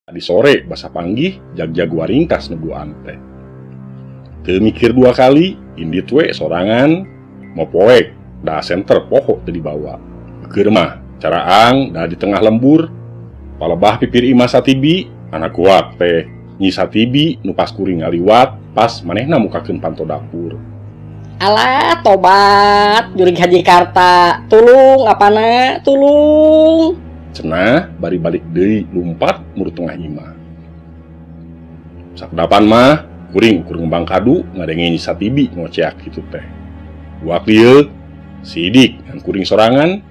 Di sore basa panggih jag-jag waringkas nu duaan teh. Teu mikir dua kali, indit we sorangan mopoek da senter poho teu dibawa. Keur mah caraang da di tengah lembur, palebah pipir imah Satibi, anak kuat teh Nyi Satibi nu pas kuring ngaliwat pas manehna mukakeun panto dapur. Alah tobat jurig Haji Karta, tulung apana tulung. Cenah bari balik deui lumpat mur tengah imah. Sakdapan mah kuring ukur ngembang kadu ngadenge Nyi Satibi ngoceak kitu teh. Buak lieu sidik ngan kuring sorangan.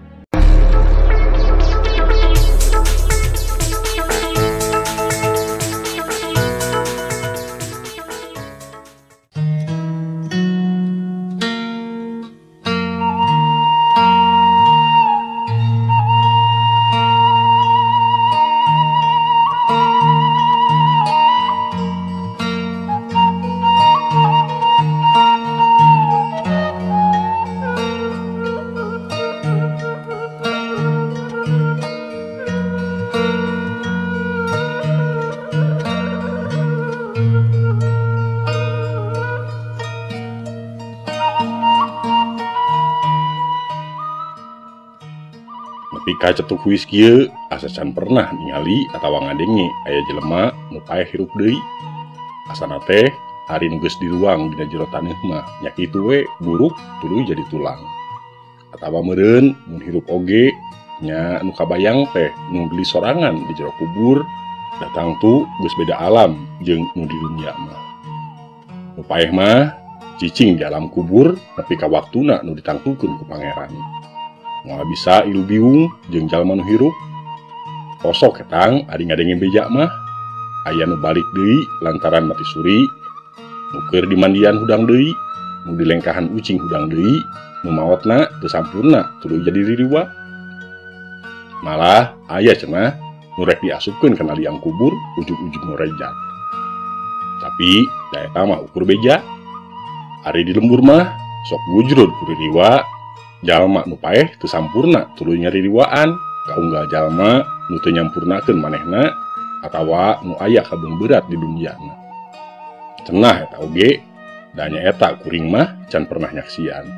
Nepi ka cetuk huis kieu asa can pernah ningali atawa ngadenge aya jelema nu paeh hirup deui. Asana teh ari nu geus diruang dina jero taneuh mah nya kitu we buruk tuluy jadi tulang. Atawa meureun mun hirup oge nya nu kabayang teh nu gelis sorangan di jero kubur datang tu geus beda alam jeung nu di dunia mah. Nu paeh mah cicing di alam kubur nepi ka waktuna nu ditangtukeun ku pangeran. Moal bisa ilu biung jeung jalma nu hirup. Osok ketang ari ngadenge beja mah aya nu balik deui lantaran mati suri, nu keur dimandian hudang deui, nu dilengkahan ucing hudang deui, nu maotna teu sampurna tuluy jadi ririwa. Malah aya cenah nu rek diasupkeun kana liang kubur ujug-ujug nu rejat. Tapi da eta mah ukur beja. Ari di lembur mah sok gujrud ku ririwa. Jalma nu paeh teu sampurna tuluy nyaririwaan, kaunggal jalma nu teu nyampurnakeun manehna atawa nu aya kabeung berat di duniana. Cenah eta oge, da nya eta kuring mah can pernah nyaksian.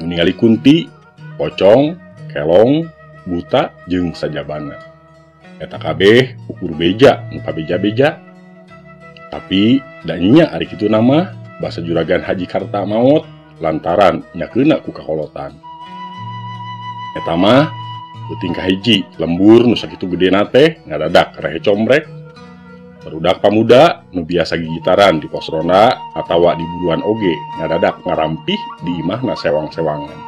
Nu ningali kunti, pocong, kelong, buta jeung sajabana. Eta kabeh ukur beja nu kabeja-beja. Tapi da nya ari kitu nama basa juragan Haji Karta maot lantaran nyakeuna ku kakolotan. Eta mah peuting kahiji lembur nu sakitu gedena teh ngadadak rehe combrek. Barudak pamuda nu biasa gigitaran di pos ronda atawa di buruan oge ngadadak ngarampih di imahna sewang-sewangan.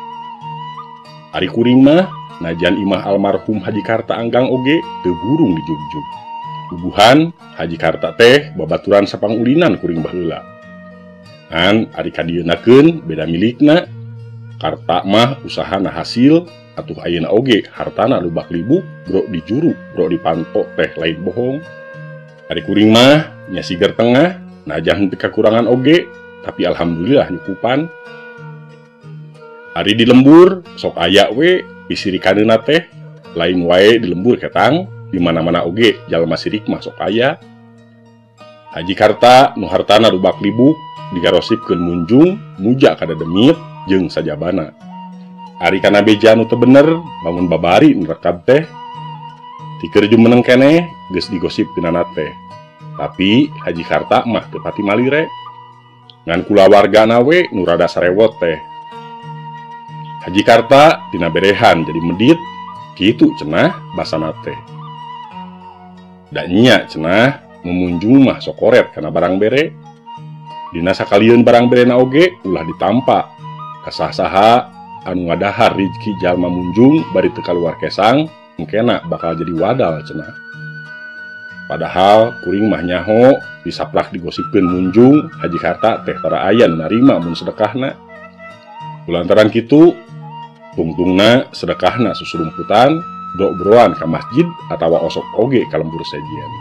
Ari kuring mah najan imah almarhum Haji Karta Anggang oge teu burung dijugjug. Bubuhan Haji Karta teh babaturan sapangulinan kuring baheula. Ngan ari kadieunakeun beda milikna. Karta mah usahana hasil atuh ayeuna oge hartana lubak libuk bro di juru bro di panto teh lain bohong. Ari kuring mah nya siger tengah najan henteu kakurangan oge tapi alhamdulillah nyukupan. Ari di lembur sok aya we pisirikaneuna teh lain wae di lembur ketang di mana-mana oge jalma sirik mah sok aya. Haji Karta nu hartana lubak libuk digarosipkeun munjung muja kada demit jeung sajabana. Ari kana beja nu teu bener bangun babari nu rekab teh tikeur jumeneng keneh geus digosipkeunana teh. Tapi Haji Karta mah teu pati malire. Ngan kulawargana we nu rada sarewot teh. Haji Karta dina berehan jadi medit kitu cenah basana teh. Da nya cenah memunjung mah sokoret kana barang bere. Dina sakalieun barang berena oge ulah ditampa. Kasaha-saha anu ngadahar rizki jalma munjung bari teu kaluar kesang engkena bakal jadi wadal cenah. Padahal kuring mah nyaho disaprak digosipkeun munjung Haji Karta teh tara aya nu narima mun sedekahna. Kulantaran kitu tungtungna sedekahna susurumputan brok-broan ka masjid atawa osok oge ka lembur sejen.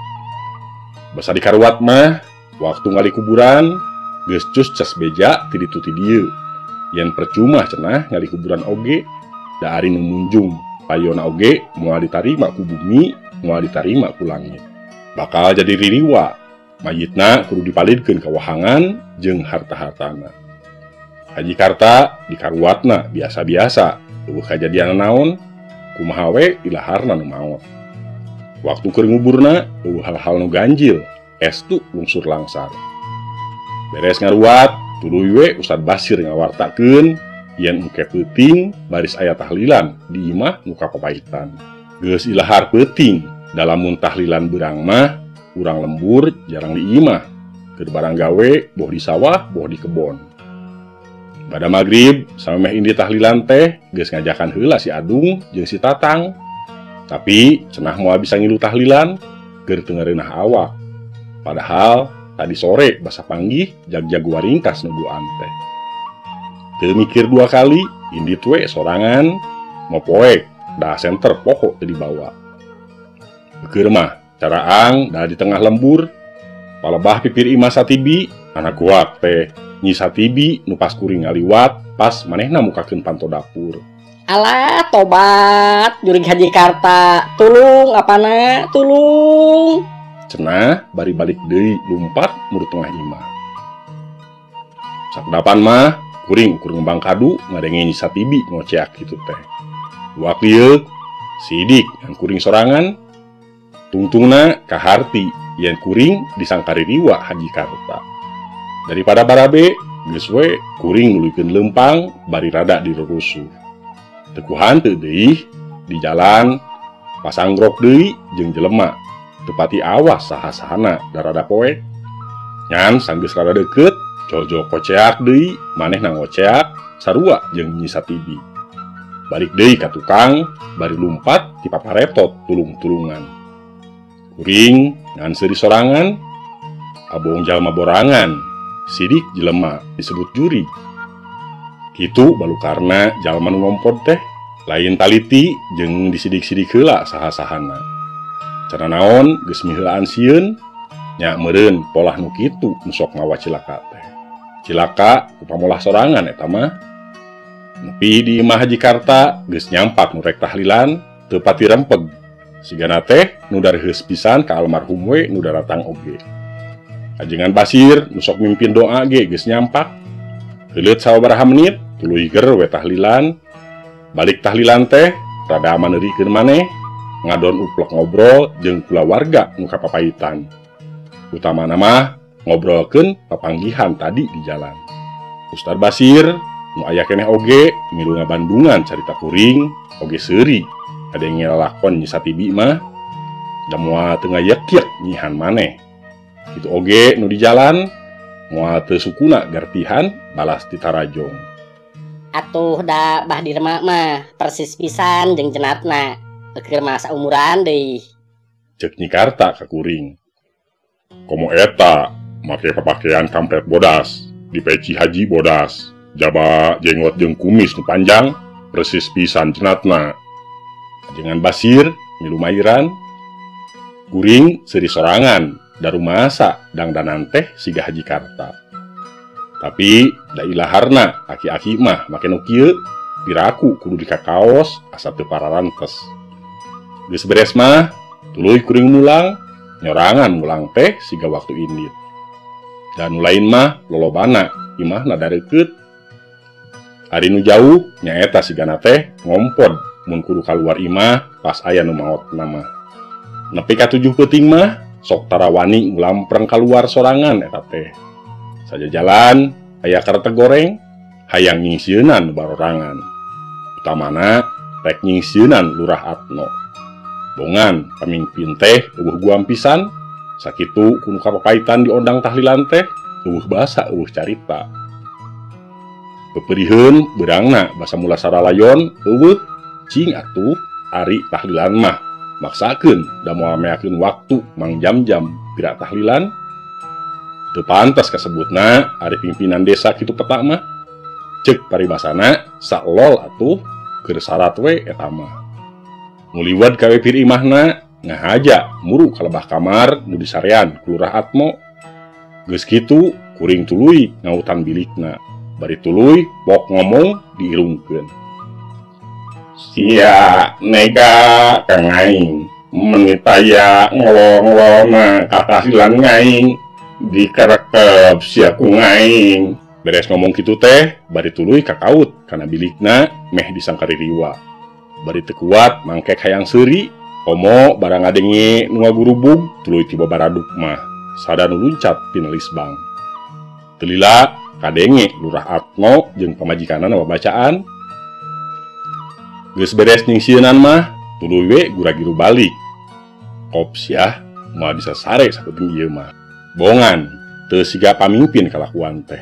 Basa dikaruat mah waktu ngali kuburan geus cus cas beja ti ditu ti dieu. Yen percuma cenah ngali kuburan oge da ari nu munjung payona oge moal ditarima ku bumi moal ditarima ku langit. Bakal jadi ririwa, mayitna kudu dipalidkeun ka wahangan jeung harta-hartana. Haji Karta dikaruatna biasa-biasa, eueuh kajadian naon, kumaha we ilaharna nu maot. Waktu keur nguburna eueuh hal-hal nu ganjil, estu lungsur langsar. Beres ngaruat, tuluy we Ustad Basir ngawartakeun yen engke peuting baris aya tahlilan di imah nu kapapaitan. Geus ilahar peuting, dalamun tahlilan beurang mah urang lembur jarang di imah, keur barang gawe boh di sawah boh di kebon. Pada magrib samemeh indi tahlilan teh geus ngajakan heula si Adung jeung si Tatang. Tapi cenah moal bisa ngilu tahlilan keur teu ngareunah awak. Padahal tadi sore basa panggih jag-jag waringkas nu duaan teh. Teu mikir dua kali, indit we sorangan mopoek da senter poho teu dibawa. Keur mah caraang da di tengah lembur, palebah pipir imah Satibi, anak guak teh Nyi Satibi nu pas kuring ngaliwat pas manehna mukakeun panto dapur. Alah tobat jurig Haji Karta, tulung apana tulung. Cenah bari balik deui lumpat muru tengah imah. Sakdapan mah kuring ukur ngembang kadu ngadenge Nyi Satibi ngoceak kitu teh. Dua klieuk sidik ngan kuring sorangan. Tungtungna kaharti yen kuring disangkari riwa Haji Karta. Daripada barabe geus we kuring nuluykeun leumpang bari rada dirurusuh. Teu kuhanteu deui di jalan pasanggrok deui jeung jelema. Teu pati awas saha-sahana da rada poek. Ngan sanggeus rada deukeut jojo koceak deui manehna ngoceak sarua jeung Nyi Satibi. Balik deui ka tukang bari lumpat ti paparetot tulung-tulungan. Kuring ngan seuri sorangan abong jalma borangan sidik jelema disebut juri. Kitu balukarna jalma nu ngompod teh lain taliti jeung disidik-sidik heula saha-sahana. Cara naon geus miheulaan sieun nya meureun polah nu kitu nu sok mawa cilaka teh. Cilaka ku pamolah sorangan eta mah. Nepi di imah Haji Karta geus nyampak nu rek tahlilan teu pati rempeg. Sigana teh nu dareheus pisan ka almarhum we nu daratang oge. Ajengan Basir nu sok mimpin doa ge geus nyampak. Heuleut sababaraha menit tuluy ger we tahlilan. Balik tahlilan teh rada maneurikeun maneh ngadon uplok ngobrol jeung kulawarga nu kapapaitan. Utamana mah ngobrolkeun papanggihan tadi di jalan. Ustad Basir nu aya keneh oge milu ngabandungan carita kuring oge seuri kadenge lalakon Nyi Satibi mah da moal teu ngayek-yek nyihan maneh. Kitu oge nu di jalan moal teu sukuna gartihan balas ti tarajong. Atuh da Bah Dirma mah persis pisan jeung cenatna. Keur mah saumuran deui. Ceuk Nyi Karta ka kuring. Komo eta make papakean kampret bodas, dipeci haji bodas, jaba jenggot jeung kumis nu panjang, persis pisan cenatna. Ajengan Basir milu mairan. Kuring seuri sorangan darumasa dangdanan teh siga Haji Karta. Tapi da ilaharna aki-aki mah make nu kieu piraku kudu dikakaos asa teu pararantes. Geus beres mah tuluy kuring mulang, nyorangan mulang teh siga waktu indit. Dan nu lain mah lolobana imahna dareukeut. Ari nu jauh nyaeta sigana teh ngompod mun kudu kaluar imah pas aya nu maot mah. Nepi ka 7 peuting mah sok tarawani ngulampreng kaluar sorangan eta teh. Saja jalan aya karete goreng hayang nyingsieunan barorangan. Utamana rek nyingsieunan Lurah Atno. Bongan pamimpin teh eueuh guam pisan, sakitu kunu kapapaitan diondang tahlilan teh eueuh basa eueuh carita. Peperiheun beurangna basa mulasara layon eueuh cing atuh ari tahlilan mah maksakeun da moal meakeun waktu mangjam-jam pira tahlilan. Teu pantes kasebutna ari pimpinan desa kitu petak mah. Ceuk paribasana saklol atuh keur sarat we eta mah. Muliwad kawe pir imahna ngahaja muru kalebah kamar nu disarean ku Lurah Atmo. Geus kitu kuring tuluy ngautan bilikna. Bari tuluy pok ngomong diirungkeun. Sia nega kang aing. Meni taya ngolong-ngolongna katahlilan ngaing dikarekep sia ku ngaing. Beres ngomong kitu teh bari tuluy kakaut kana bilikna meh disangkari riwa. Bari teu kuat mangkek hayang seuri komo barang ngadenge nu ngagurubug tuluy tiba baraduk mah sada nu luncat tina lisbang. Teu lila kadenge Lurah Atno jeung pamajikanana babacaan. Geus beres nyingsieunan mah tuluy we gura-giru balik. Kop siah moal bisa sare sakuting ieu mah. Bongan teu siga pamimpin kalakuan teh.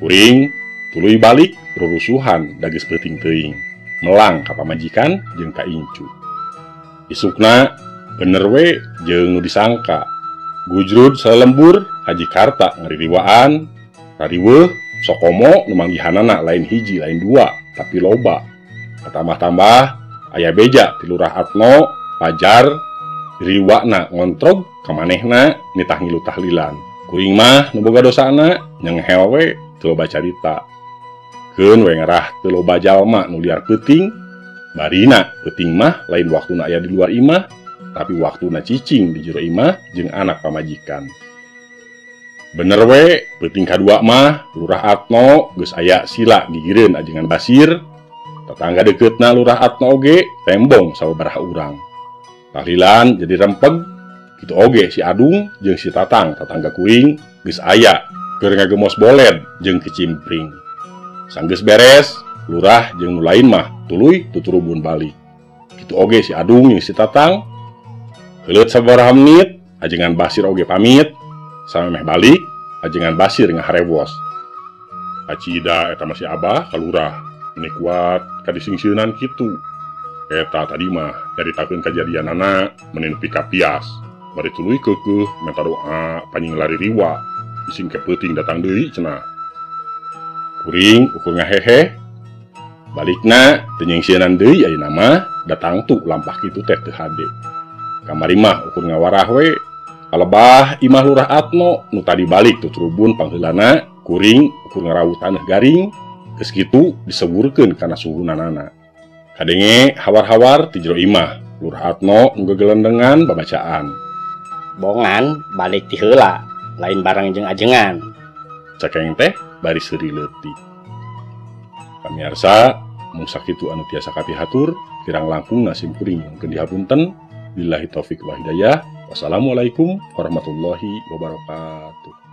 Kuring tuluy balik rurusuhan da geus peuting teuing. Melang ka pamajikan jeung ka incu. Isukna bener we jeung nu disangka. Gujrud salembur Haji Karta ngaririwaan, rariweuh sokomo nu manggihanana lain hiji lain dua tapi loba. Tambah-tambah aya beja ti Lurah Atno Pajar riwakna ngontrog ka manehna nitah ngilu tahlilan. Kuring mah nu boga dosana nyenghel we teu loba carita. Keun we ngarah teu loba jalma nu liar peuting. Barina peuting mah lain waktuna aya di luar imah, tapi waktuna cicing di jero imah jeung anak pamajikan. Bener we peuting kadua mah Lurah Atno geus aya sila gigireun ajengan Basir. Tetangga deketna Lurah Atno oge tembong sababaraha urang. Tahlilan jadi rempeg, kitu oge si Adung jeung si Tatang tetangga kuring geus aya keur ngagemos boled jeung kecimpring. Sanggeus beres, lurah jeung nu lain mah tuluy tuturubun balik. Kitu oge si Adung jeung si Tatang. Heuleut sababaraha menit, ajengan Basir oge pamit. Samemeh balik, ajengan Basir ngaharewos. Acida eta mah si Abah ka lurah. Meni kuat kadisingsieunan kitu. Eta tadi mah nyaritakeun kajadianana meni nepi ka pias. Bari tuluy keukeuh menta doa panjing laririwa. Bising ke peuting datang deui cenah. Kuring ukur ngahehe. Balikna teu nyingsieunan deui ayeuna mah datang tu lampah kitu teh teu hade. Kamari mah ukur ngawarah we. Kalebah imah Lurah Atno nu tadi balik tuturubun pangheulana kuring ukur ngarawu taneuh garing. Geus kitu disewurkeun kana suhunanana. Kadenge hawar-hawar ti jero imah, Lurah Atno nu gegelendengan babacaan. Bongan balik ti heula, lain bareng jeung ajengan. Cakeng teh bari seuri leutik. Pamiarsa, mung sakitu anu tiasa kapihatur, kirang langkungna sim kuring nyuhunkeun dihapunten. Billahi taufik wa hidayah. Wassalamualaikum warahmatullahi wabarakatuh.